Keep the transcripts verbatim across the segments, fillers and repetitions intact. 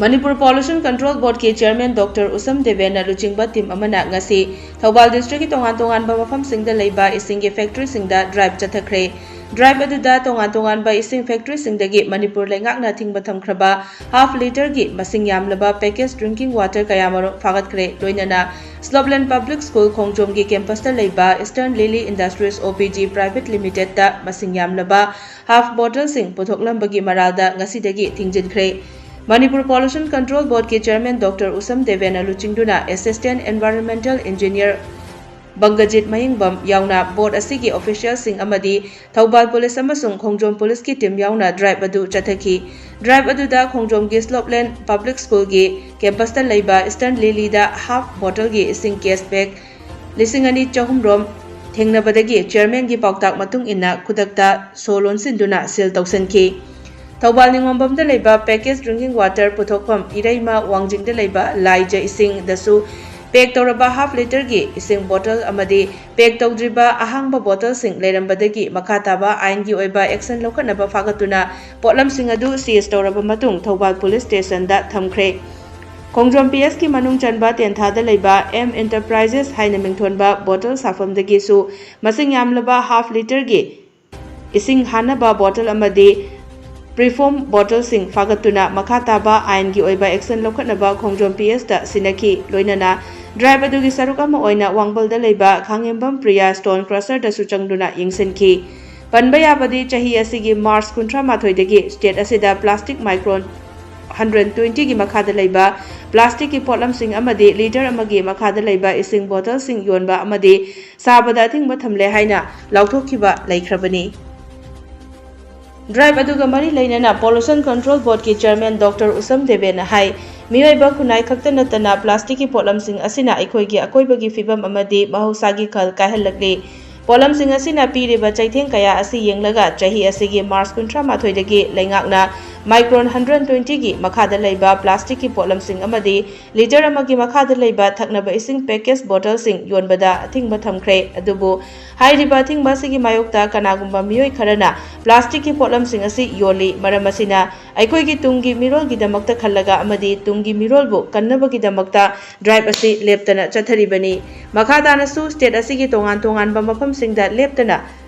Manipur pollution control ꯕꯣꯔꯗꯀꯤ chairman doctor Usham ꯗꯦꯕꯦꯟꯅ ꯂꯨꯆꯤꯡꯕ ꯇꯤꯝ ꯑꯃꯅ ꯉꯁꯤ ꯊꯧꯕꯥꯜ ꯗꯤꯁꯇ꯭ꯔꯤꯛꯀꯤ ꯇꯣꯉꯥꯟ ꯇꯣꯉꯥꯟꯕ ꯃꯐꯝꯁꯤꯡꯗ ꯂꯩꯕ ꯏꯁꯤꯡꯒꯤ ꯐꯦꯛꯇꯔꯤꯁꯤꯡꯗ ꯗ꯭ꯔꯥꯏꯕ ꯆꯠꯊꯈ꯭ꯔꯦ꯫ ꯗ꯭ꯔꯥꯏꯕ ꯑꯗꯨꯗ ꯇꯣꯉꯥꯟ ꯇꯣꯉꯥꯟꯕ ꯏꯁꯤꯡ ꯐꯦꯛꯇꯔꯤꯁꯤꯡꯗꯒꯤ ꯃꯅꯤꯄꯨꯔ ꯂꯩꯉꯥꯛꯅ ꯊꯤꯡꯕ ꯊꯝꯈ꯭ꯔꯕ ꯍꯥꯐ ꯂꯤꯇꯔꯒꯤ ꯃꯁꯤꯡ ꯌꯥꯝꯂꯕ ꯄꯦꯀꯦꯖ ꯗ꯭ꯔꯤꯡꯀꯤꯡ ꯋꯥꯇꯔ ꯀꯌꯥꯃꯔꯨꯝ ꯐꯥꯒꯠꯈ꯭ꯔꯦ꯫ ꯂꯣꯏꯅꯅ ꯁ꯭ꯂꯣꯞꯂꯦꯟ ꯄꯕ꯭ꯂꯤꯛ ꯁ꯭ꯀꯨꯜ ꯈꯣꯡꯖꯣꯝꯒꯤ ꯀꯦꯝꯄꯁꯇ ꯂꯩꯕ ꯏꯁꯇꯔꯟ ꯂꯤꯂꯤ ꯏꯟꯗꯁꯇ꯭ꯔꯤꯁ ꯑꯣ ꯄꯤ ꯖꯤ ꯄ꯭ꯔꯥꯏꯚꯦꯠ ꯂꯤꯃꯤꯇꯦꯗꯇ ꯃꯁꯤꯡ ꯌꯥꯝꯂꯕ ꯍꯥꯐ ꯕꯣꯇꯜꯁꯤꯡ ꯄꯨꯊꯣꯛꯂꯝꯕꯒꯤ ꯃꯔꯥꯜꯗ ꯉꯁꯤꯗꯒꯤ ꯊꯤꯡꯖꯤꯟꯈ꯭ꯔꯦ꯫ ꯃꯅꯤꯄꯨꯔ ꯄꯣꯂꯨꯁꯟ ꯀꯟꯇ꯭ꯔꯣꯜ ꯕꯣꯔꯗꯀꯤ ꯆꯤꯌꯔꯃꯦꯟ ꯗꯣꯛꯇꯔ ꯎꯁꯝ ꯗꯦꯕꯦꯟꯅ ꯂꯨꯆꯤꯡꯗꯨꯅ assistant environmental engineer Bangajit Mahingbam ꯌꯥꯎꯅ ꯕꯣꯔꯗ ꯑꯁꯤꯒꯤ ꯑꯣꯐꯤꯁꯤꯌꯦꯜꯁꯤꯡ ꯑꯃꯗꯤ ꯊꯧꯕꯥꯜ ꯄꯨꯂꯤꯁ ꯑꯃꯁꯨꯡ ꯈꯣꯡꯖꯣꯝ ꯄꯨꯂꯤꯁꯀꯤ ꯇꯤꯝ ꯌꯥꯎꯅ ꯗ꯭ꯔꯥꯏꯕ ꯑꯗꯨ ꯆꯠꯊꯈꯤ꯫ ꯗ꯭ꯔꯥꯏꯕ ꯑꯗꯨꯗ ꯈꯣꯡꯖꯣꯝꯒꯤ ꯁ꯭ꯂꯣꯞꯂꯦꯟ ꯄꯕ꯭ꯂꯤꯛ ꯁ꯭ꯀꯨꯜꯒꯤ ꯀꯦꯝꯄꯁꯇ ꯂꯩꯕ ꯏꯁꯇꯔꯟ ꯂꯤꯂꯤꯗ ꯍꯥꯐ ꯕꯣꯇꯜꯒꯤ ꯏꯁꯤꯡ ꯀꯦꯁ ꯕꯦꯒ ꯂꯤꯁꯤꯡ ꯑꯅꯤ ꯆꯍꯨꯝ ꯔꯣꯝ ꯊꯦꯡꯅꯕꯗꯒꯤ ꯆꯤꯌꯔꯃꯦꯟꯒꯤ ꯄꯥꯎꯇꯥꯛ ꯃꯇꯨꯡ ꯏꯟꯅ ꯈꯨꯗꯛꯇ ꯁꯣ ꯂꯣꯟꯁꯤꯟꯗꯨꯅ ꯁꯤꯜ ꯇꯧꯁꯤꯟꯈꯤ꯫ ꯊꯧꯕꯥꯜ ꯅꯤꯉꯣꯝꯕꯝꯗ ꯂꯩꯕ ꯄꯦꯀꯦꯖ ꯗ꯭ꯔꯤꯡꯀꯤꯡ ꯋꯥꯇꯔ ꯄꯨꯊꯣꯛꯐꯝ ꯏꯔꯩꯃ ꯋꯥꯡꯖꯤꯡꯗ ꯂꯩꯕ ꯂꯥꯏꯖ ꯏꯁꯤꯡꯗꯁꯨ ꯄꯦꯛ ꯇꯧꯔꯕ ꯍꯥꯐ ꯂꯤꯇꯔꯒꯤ ꯏꯁꯤꯡ ꯕꯣꯇꯜ ꯑꯃꯗꯤ ꯄꯦꯛ ꯇꯧꯗ꯭ꯔꯤꯕ ꯑꯍꯥꯡꯕ ꯕꯣꯇꯜꯁꯤꯡ ꯂꯩꯔꯝꯕꯗꯒꯤ ꯃꯈꯥ ꯇꯥꯕ ꯑꯥꯏꯟꯒꯤ ꯑꯣꯏꯕ ꯑꯦꯛꯁꯟ ꯂꯧꯈꯠꯅꯕ ꯐꯥꯒꯠꯇꯨꯅ ꯄꯣꯠꯂꯝꯁꯤꯡ ꯑꯗꯨ ꯁꯤꯖ ꯇꯧꯔꯕ ꯃꯇꯨꯡ ꯊꯧꯕꯥꯜ ꯄꯨꯂꯤꯁ ꯁ꯭ꯇꯦꯁꯟꯗ ꯊꯝꯈ꯭ꯔꯦ꯫ ꯈꯣꯡꯖꯣꯝ ꯄꯤ ꯑꯦꯁꯀꯤ ꯃꯅꯨꯡ ꯆꯟꯕ ꯇꯦꯟꯊꯥꯗ ꯂꯩꯕ ꯑꯦꯝ ꯑꯦꯟꯇꯔꯄ꯭ꯔꯥꯏꯖꯦꯁ ꯍꯥꯏꯅ ꯃꯤꯡꯊꯣꯟꯕ ꯕꯣꯇꯜ ꯁꯥꯐꯝꯗꯒꯤꯁꯨ ꯃꯁꯤꯡ ꯌꯥꯝꯂꯕ ꯍꯥꯐ ꯂꯤꯇꯔꯒꯤ ꯏꯁꯤꯡ ꯍꯥꯟꯅꯕ ꯕꯣꯇꯜ ꯑꯃꯗꯤ ꯄ꯭ꯔꯤꯐꯣꯝ ꯕꯣꯇꯜꯁꯤꯡ ꯐꯥꯒꯠꯇꯨꯅ ꯃꯈꯥ ꯇꯥꯕ ꯑꯥꯏꯟꯒꯤ ꯑꯣꯏꯕ ꯑꯦꯛꯁꯟ ꯂꯧꯈꯠꯅꯕ ꯈꯣꯡꯖꯣꯝ ꯄꯤ ꯑꯦꯁꯇ ꯁꯤꯟꯅꯈꯤ꯫ ꯂꯣꯏꯅꯅ ꯗ꯭ꯔꯥꯏꯕ ꯑꯗꯨꯒꯤ ꯁꯔꯨꯛ ꯑꯃ ꯑꯣꯏꯅ ꯋꯥꯡꯕꯜꯗ ꯂꯩꯕ ꯈꯥꯉꯦꯝꯕꯝ ꯄ꯭ꯔꯤꯌꯥ ꯁ꯭ꯇꯣꯟ ꯀ꯭ꯔꯁꯔꯗꯁꯨ ꯆꯪꯗꯨꯅ ꯌꯦꯡꯁꯤꯟꯈꯤ꯫ ꯄꯟꯕ ꯌꯥꯕꯗꯤ, ꯆꯍꯤ ꯑꯁꯤꯒꯤ ꯃꯥꯔꯆ ꯀꯨꯟꯊ꯭ꯔꯥ ꯃꯥꯊꯣꯏꯗꯒꯤ ꯁ꯭ꯇꯦꯠ ꯑꯁꯤꯗ ꯄ꯭ꯂꯥꯁꯇꯤꯛ ꯃꯥꯏꯀ꯭ꯔꯣꯟ ꯍꯟꯗ꯭ꯔꯦꯠ ꯇ꯭ꯋꯦꯟꯇꯤꯒꯤ ꯃꯈꯥꯗ ꯂꯩꯕ ꯄ꯭ꯂꯥꯁꯇꯤꯛꯀꯤ ꯄꯣꯠꯂꯝꯁꯤꯡ ꯑꯃꯗꯤ ꯂꯤꯇꯔ ꯑꯃꯒꯤ ꯃꯈꯥꯗ ꯂꯩꯕ ꯏꯁꯤꯡ ꯕꯣꯇꯜꯁꯤꯡ ꯌꯣꯟꯕ ꯑꯃꯗꯤ ꯁꯥꯕꯗ ꯑꯊꯤꯡꯕ ꯊꯝꯂꯦ ꯍꯥꯏꯅ ꯂꯥꯎꯊꯣꯛꯈꯤꯕ ꯂꯩꯈ꯭ꯔꯕꯅꯤ꯫ ꯗ꯭ꯔꯥꯏꯕ ꯑꯗꯨꯒ ꯃꯔꯤ ꯂꯩꯅꯅ ꯄꯣꯂꯨꯁꯟ ꯀꯟꯇ꯭ꯔꯣꯜ ꯕꯣꯔꯗꯀꯤ ꯆꯤꯌꯔꯃꯦꯟ ꯗꯣꯛꯇꯔ ꯎꯁꯝ ꯗꯦꯕꯦꯅ ꯍꯥꯏ, ꯃꯤꯑꯣꯏꯕ ꯈꯨꯟꯅꯥꯏ ꯈꯛꯇ ꯅꯠꯇꯅ ꯄ꯭ꯂꯥꯁꯇꯤꯛꯀꯤ ꯄꯣꯠꯂꯝꯁꯤꯡ ꯑꯁꯤꯅ ꯑꯩꯈꯣꯏꯒꯤ ꯑꯀꯣꯏꯕꯒꯤ ꯐꯤꯕꯝ ꯑꯃꯗꯤ ꯃꯍꯧꯁꯥꯒꯤ ꯈꯜ ꯀꯥꯏꯍꯜꯂꯛꯂꯤ꯫ ꯄꯣꯠꯂꯝꯁꯤꯡ ꯑꯁꯤꯅ ꯄꯤꯔꯤꯕ ꯆꯩꯊꯦꯡ ꯀꯌꯥ ꯑꯁꯤ ꯌꯦꯡꯂꯒ ꯆꯍꯤ ꯑꯁꯤꯒꯤ ꯃꯥꯔꯆ ꯀꯨꯟꯊ꯭ꯔꯥ ꯃꯥꯊꯣꯏꯗꯒꯤ ꯂꯩꯉꯥꯛꯅ ꯃꯥꯏꯀ꯭ꯔꯣꯟ ꯍꯟꯗ꯭ꯔꯦꯠ ꯇ꯭ꯋꯦꯟꯇꯤꯒꯤ ꯃꯈꯥꯗ ꯂꯩꯕ ꯄ꯭ꯂꯥꯁꯇꯤꯛꯀꯤ ꯄꯣꯠꯂꯝꯁꯤꯡ ꯑꯃꯗꯤ ꯂꯤꯇꯔ ꯑꯃꯒꯤ ꯃꯈꯥꯗ ꯂꯩꯕ ꯊꯛꯅꯕ ꯏꯁꯤꯡ ꯄꯦꯀꯦꯖ ꯕꯣꯇꯜꯁꯤꯡ ꯌꯣꯟꯕꯗ ꯑꯊꯤꯡꯕ ꯊꯝꯈ꯭ꯔꯦ꯫ ꯑꯗꯨꯕꯨ ꯍꯥꯏꯔꯤꯕ ꯑꯊꯤꯡꯕ ꯑꯁꯤꯒꯤ ꯃꯥꯌꯣꯛꯇ ꯀꯅꯥꯒꯨꯝꯕ ꯃꯤꯑꯣꯏ ꯈꯔꯅ ꯄ꯭ꯂꯥꯁꯇꯤꯛꯀꯤ ꯄꯣꯠꯂꯝꯁꯤꯡ ꯑꯁꯤ ꯌꯣꯜꯂꯤ꯫ ꯃꯔꯝ ꯑꯁꯤꯅ ꯑꯩꯈꯣꯏꯒꯤ ꯇꯨꯡꯒꯤ ꯃꯤꯔꯣꯜꯒꯤꯗꯃꯛꯇ ꯈꯜꯂꯒ ꯑꯃꯗꯤ ꯇꯨꯡꯒꯤ ꯃꯤꯔꯣꯜꯕꯨ ꯀꯟꯅꯕꯒꯤꯗꯃꯛꯇ ꯗ꯭ꯔꯥꯏꯕ ꯑꯁꯤ ꯂꯦꯞꯇꯅ ꯆꯠꯊꯔꯤꯕꯅꯤ꯫ ꯃꯈꯥ ꯇꯥꯅꯁꯨ ꯁ꯭ꯇꯦꯠ ꯑꯁꯤꯒꯤ ꯇꯣꯉꯥꯟ ꯇꯣꯉꯥꯟꯕ ꯃꯐꯝꯁꯤꯡꯗ ꯂꯦꯞꯇꯅ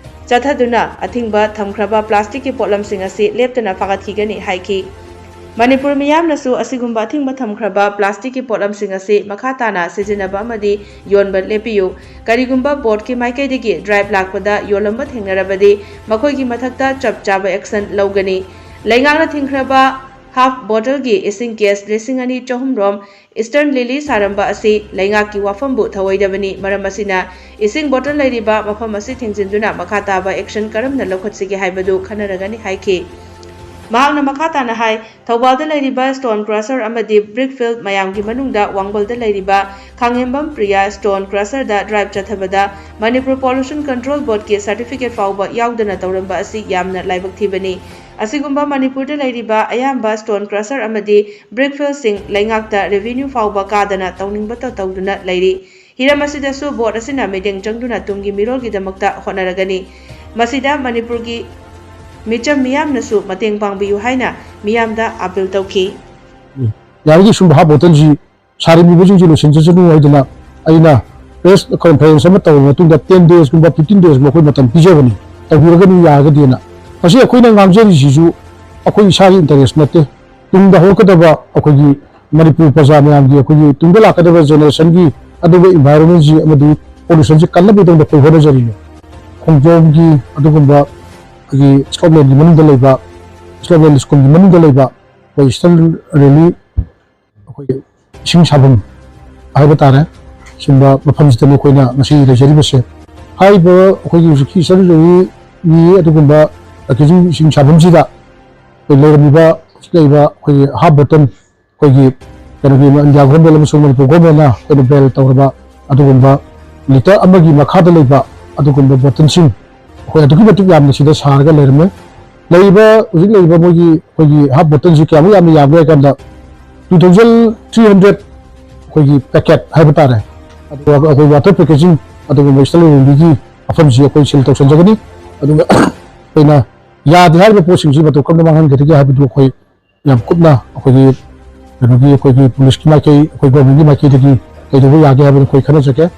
ꯆꯠꯊꯗꯨꯅ ꯑꯊꯤꯡꯕ ꯊꯝꯈ꯭ꯔꯕ ꯄ꯭ꯂꯥꯁꯇꯤꯛꯀꯤ ꯄꯣꯠꯂꯝꯁꯤꯡ ꯑꯁꯤ ꯂꯦꯞꯇꯅ ꯐꯥꯒꯠꯈꯤꯒꯅꯤ ꯍꯥꯏꯈꯤ꯫ ꯃꯅꯤꯄꯨꯔ ꯃꯤꯌꯥꯝꯅꯁꯨ ꯑꯁꯤꯒꯨꯝꯕ ꯑꯊꯤꯡꯕ ꯊꯝꯈ꯭ꯔꯕ ꯄ꯭ꯂꯥꯁꯇꯤꯛꯀꯤ ꯄꯣꯠꯂꯝꯁꯤꯡ ꯑꯁꯤ ꯃꯈꯥ ꯇꯥꯅ ꯁꯤꯖꯤꯟꯅꯕ ꯑꯃꯗꯤ ꯌꯣꯟꯕ ꯂꯦꯞꯄꯤꯌꯨ꯫ ꯀꯔꯤꯒꯨꯝꯕ ꯕꯣꯔꯗꯀꯤ ꯃꯥꯏꯀꯩꯗꯒꯤ ꯗ꯭ꯔꯥꯏꯕ ꯂꯥꯛꯄꯗ ꯌꯣꯜꯂꯝꯕ ꯊꯦꯡꯅꯔꯕꯗꯤ ꯃꯈꯣꯏꯒꯤ ꯃꯊꯛꯇ ꯆꯞ ꯆꯥꯕ ꯑꯦꯛꯁꯟ ꯂꯧꯒꯅꯤ꯫ ꯂꯩꯉꯥꯛꯅ ꯊꯤꯡꯈ꯭ꯔꯕ ꯍꯥꯐ ꯕꯣꯇꯜꯒꯤ ꯏꯁꯤꯡ ꯀꯦꯁ ꯂꯤꯁꯤꯡ ꯑꯅꯤ ꯆꯍꯨꯝ ꯔꯣꯝ ꯏꯁꯇꯔꯟ ꯂꯤꯂꯤ ꯁꯥꯔꯝꯕ ꯑꯁꯤ ꯂꯩꯉꯥꯛꯀꯤ ꯋꯥꯐꯝꯕꯨ ꯊꯧꯑꯣꯏꯗꯕꯅꯤ꯫ ꯃꯔꯝ ꯑꯁꯤꯅ ꯏꯁꯤꯡ ꯕꯣꯇꯜ ꯂꯩꯔꯤꯕ ꯃꯐꯝ ꯑꯁꯤ ꯊꯤꯡꯖꯤꯟꯗꯨꯅ ꯃꯈꯥ ꯇꯥꯕ ꯑꯦꯛꯁꯟ ꯀꯔꯝꯅ ꯂꯧꯈꯠꯁꯤꯒꯦ ꯍꯥꯏꯕꯗꯨ ꯈꯟꯅꯔꯒꯅꯤ ꯍꯥꯏꯈꯤ꯫ ꯃꯍꯥꯛꯅ ꯃꯈꯥ ꯇꯥꯅ ꯍꯥꯏ, ꯊꯧꯕꯥꯜꯗ ꯂꯩꯔꯤꯕ ꯁ꯭ꯇꯣꯟ ꯀ꯭ꯔꯁꯔ ꯑꯃꯗꯤ ꯕ꯭ꯔꯤꯛ ꯐꯤꯜꯗ ꯃꯌꯥꯝꯒꯤ ꯃꯅꯨꯡꯗ ꯋꯥꯡꯕꯜꯗ ꯂꯩꯔꯤꯕ ꯈꯥꯡꯉꯦꯝꯕꯝ ꯄ꯭ꯔꯤꯌꯥ ꯁ꯭ꯇꯣꯟ ꯀ꯭ꯔꯁꯔꯗ ꯗ꯭ꯔꯥꯏꯕ ꯆꯠꯊꯕꯗ ꯃꯅꯤꯄꯨꯔ ꯄꯣꯂꯨꯁꯟ ꯀꯟꯇ꯭ꯔꯣꯜ ꯕꯣꯔꯗꯀꯤ ꯁꯥꯔꯇꯤꯐꯤꯀꯦꯠ ꯐꯥꯎꯕ ꯌꯥꯎꯗꯅ ꯇꯧꯔꯝꯕ ꯑꯁꯤ ꯌꯥꯝꯅ ꯂꯥꯏꯕꯛ ꯊꯤꯕꯅꯤ꯫ ꯑꯁꯤꯒꯨꯝꯕ ꯃꯅꯤꯄꯨꯔꯗ ꯂꯩꯔꯤꯕ ꯑꯌꯥꯝꯕ ꯁ꯭ꯇꯣꯟ ꯀ꯭ꯔꯁꯔ ꯑꯃꯗꯤ ꯕ꯭ꯔꯤꯛ ꯐꯤꯜꯗꯁꯤꯡ ꯂꯩꯉꯥꯛꯇ ꯔꯦꯚꯤꯅ꯭ꯌꯨ ꯐꯥꯎꯕ ꯀꯥꯗꯅ ꯇꯧꯅꯤꯡꯕꯇ ꯇꯧꯗꯨꯅ ꯂꯩꯔꯤ꯫ ꯍꯤꯔꯝ ꯑꯁꯤꯗꯁꯨ ꯕꯣꯔꯗ ꯑꯁꯤꯅ ꯃꯤꯠꯌꯦꯡ ꯆꯪꯗꯨꯅ ꯇꯨꯡꯒꯤ ꯃꯤꯔꯣꯜꯒꯤꯗꯃꯛꯇ ꯍꯣꯠꯅꯔꯒꯅꯤ꯫ ꯃꯁꯤꯗ ꯃꯅꯤꯄꯨꯔꯒꯤ ꯃꯤꯆꯝ ꯃꯤꯌꯥꯝꯅꯁꯨ ꯃꯇꯦꯡ ꯄꯥꯡꯕꯤꯌꯨ ꯍꯥꯏꯅ ꯃꯤꯌꯥꯝꯗ ꯑꯥꯄꯤꯜ ꯇꯧꯈꯤ꯫ ꯌꯥꯔꯤꯒꯤ ꯁꯨꯝꯕ ꯍꯥꯞ ꯕꯣꯇꯜꯁꯤ ꯁꯥꯔꯤꯕꯁꯤꯡꯁꯤ ꯂꯣꯏꯁꯤꯟꯖꯁꯅꯨ ꯍꯥꯏꯗꯅ ꯑꯩꯅ ꯄ꯭ꯔꯦꯁ ꯀꯟꯐꯔꯦꯟꯁ ꯑꯃ ꯇꯧꯔꯕ ꯃꯇꯨꯡꯗ ꯇꯦꯟ ꯗꯦꯖꯀꯨꯝꯕ, ꯐꯤꯐꯇꯤꯟ ꯗꯦꯖꯀꯨꯝꯕ ꯑꯩꯈꯣꯏ ꯃꯇꯝ ꯄꯤꯖꯕꯅꯤ, ꯇꯧꯕꯤꯔꯒꯅꯤ ꯌꯥꯔꯒꯗꯤꯅ꯫ ꯃꯁꯤ ꯑꯩꯈꯣꯏꯅ ꯉꯥꯡꯖꯔꯤꯁꯤꯁꯨ ꯑꯩꯈꯣꯏ ꯏꯁꯥꯒꯤ ꯏꯟꯇꯔꯦꯁ ꯅꯠꯇꯦ꯫ ꯇꯨꯡꯗ ꯍꯧꯔꯛꯀꯗꯕ ꯑꯩꯈꯣꯏꯒꯤ ꯃꯅꯤꯄꯨꯔ ꯄ꯭ꯔꯖꯥ ꯃꯌꯥꯝꯒꯤ, ꯑꯩꯈꯣꯏꯒꯤ ꯇꯨꯡꯗ ꯂꯥꯛꯀꯗꯕ ꯖꯦꯅꯦꯔꯦꯁꯟꯒꯤ ꯑꯗꯨꯒ ꯏꯟꯚꯥꯏꯔꯣꯟꯃꯦꯟꯁꯤ ꯑꯃꯗꯤ ꯄꯣꯂꯨꯁꯟꯁꯤ ꯀꯟꯅꯕꯒꯤꯗꯃꯛꯇ ꯑꯩꯈꯣꯏ ꯍꯣꯠꯅꯖꯔꯤꯅꯦ꯫ ꯈꯣꯡꯖꯣꯝꯒꯤ ꯑꯗꯨꯒꯨꯝꯕ ꯑꯩꯈꯣꯏꯒꯤ ꯁ꯭ꯂꯣꯞꯂꯦꯟꯒꯤ ꯃꯅꯨꯡꯗ ꯂꯩꯕ, ꯁ꯭ꯂꯣꯞꯂꯦꯟ ꯁ꯭ꯀꯨꯜꯒꯤ ꯃꯅꯨꯡꯗ ꯂꯩꯕ ꯑꯩꯈꯣꯏ ꯏꯁꯇꯔꯟ ꯔꯦꯂꯤ, ꯑꯩꯈꯣꯏꯒꯤ ꯏꯁꯤꯡ ꯁꯥꯐꯝ ꯍꯥꯏꯕ ꯇꯥꯔꯦ, ꯁꯤꯒꯨꯝꯕ ꯃꯐꯝꯁꯤꯗꯅꯤ ꯑꯩꯈꯣꯏꯅ ꯉꯁꯤ ꯂꯩꯖꯔꯤꯕꯁꯦ꯫ ꯍꯥꯏꯔꯤꯕ ꯑꯩꯈꯣꯏꯒꯤ ꯍꯧꯖꯤꯛꯀꯤ ꯏꯁꯇꯔꯟ ꯔꯦꯂꯤꯒꯤ ꯑꯗꯨꯒꯨꯝꯕ ꯏꯁꯤꯡ ꯏꯁꯤꯡ ꯁꯥꯐꯝꯁꯤꯗ ꯑꯩꯈꯣꯏ ꯂꯩꯔꯝꯃꯤꯕ, ꯍꯧꯖꯤꯛ ꯂꯩꯔꯤꯕ ꯑꯩꯈꯣꯏꯒꯤ ꯍꯥꯐ ꯕꯣꯇꯜ, ꯑꯩꯈꯣꯏꯒꯤ ꯀꯩꯅꯣꯒꯤ ꯏꯟꯗꯤꯌꯥ ꯒꯣꯔꯃꯦꯟ ꯑꯃꯁꯨꯡ ꯃꯅꯤꯄꯨꯔ ꯒꯣꯔꯃꯦꯟꯅ ꯑꯩꯈꯣꯏꯅ ꯕꯦꯟ ꯇꯧꯔꯕ ꯑꯗꯨꯒꯨꯝꯕ ꯂꯤꯇꯔ ꯑꯃꯒꯤ ꯃꯈꯥꯗ ꯂꯩꯕ ꯑꯗꯨꯒꯨꯝꯕ ꯕꯣꯇꯜꯁꯤꯡ ꯑꯩꯈꯣꯏ ꯑꯗꯨꯛꯀꯤ ꯃꯇꯤꯛ ꯌꯥꯝꯅ ꯁꯤꯗ ꯁꯥꯔꯒ ꯂꯩꯔꯝꯃꯦ꯫ ꯂꯩꯔꯤꯕ, ꯍꯧꯖꯤꯛ ꯂꯩꯔꯤꯕ ꯃꯣꯏꯒꯤ, ꯑꯩꯈꯣꯏꯒꯤ ꯍꯥꯐ ꯕꯣꯇꯜꯁꯤ ꯀꯌꯥꯃꯨꯛ ꯌꯥꯝꯅ ꯌꯥꯝꯒꯦ ꯍꯥꯏ ꯀꯥꯟꯗ, two thousand three hundred ꯑꯩꯈꯣꯏꯒꯤ ꯄꯦꯀꯦꯠ ꯍꯥꯏꯕ ꯇꯥꯔꯦ꯫ ꯑꯗꯨꯒ ꯑꯩꯈꯣꯏ ꯋꯥꯇꯔ ꯄꯦꯀꯦꯖꯤꯡ ꯑꯗꯨꯒꯨꯝꯕ ꯏꯁꯇꯜ ꯂꯣꯏꯕꯒꯤ ꯃꯐꯝꯁꯤ ꯑꯩꯈꯣꯏ ꯁꯤꯜ ꯇꯧꯁꯟꯖꯒꯅꯤ꯫ ꯑꯗꯨꯒ ꯑꯩꯈꯣꯏꯅ ꯌꯥꯗꯦ ꯍꯥꯏꯔꯤꯕ ꯄꯣꯠꯁꯤꯡꯁꯤ ꯃꯇꯧ ꯀꯔꯝꯅ ꯃꯥꯡꯍꯟꯒꯗꯒꯦ ꯍꯥꯏꯕꯗꯨ ꯑꯩꯈꯣꯏ ꯌꯥꯝ ꯀꯨꯞꯅ ꯑꯩꯈꯣꯏꯒꯤ ꯀꯩꯅꯣꯒꯤ, ꯑꯩꯈꯣꯏꯒꯤ ꯄꯨꯂꯤꯁꯀꯤ ꯃꯥꯏꯀꯩ, ꯑꯩꯈꯣꯏ ꯒꯣꯔꯃꯦꯟꯒꯤ ꯃꯥꯏꯀꯩꯗꯒꯤ ꯀꯩꯗꯧꯕ ꯌꯥꯒꯦ ꯍꯥꯏꯕꯗꯨ ꯑꯩꯈꯣꯏ ꯈꯟꯅꯖꯒꯦ꯫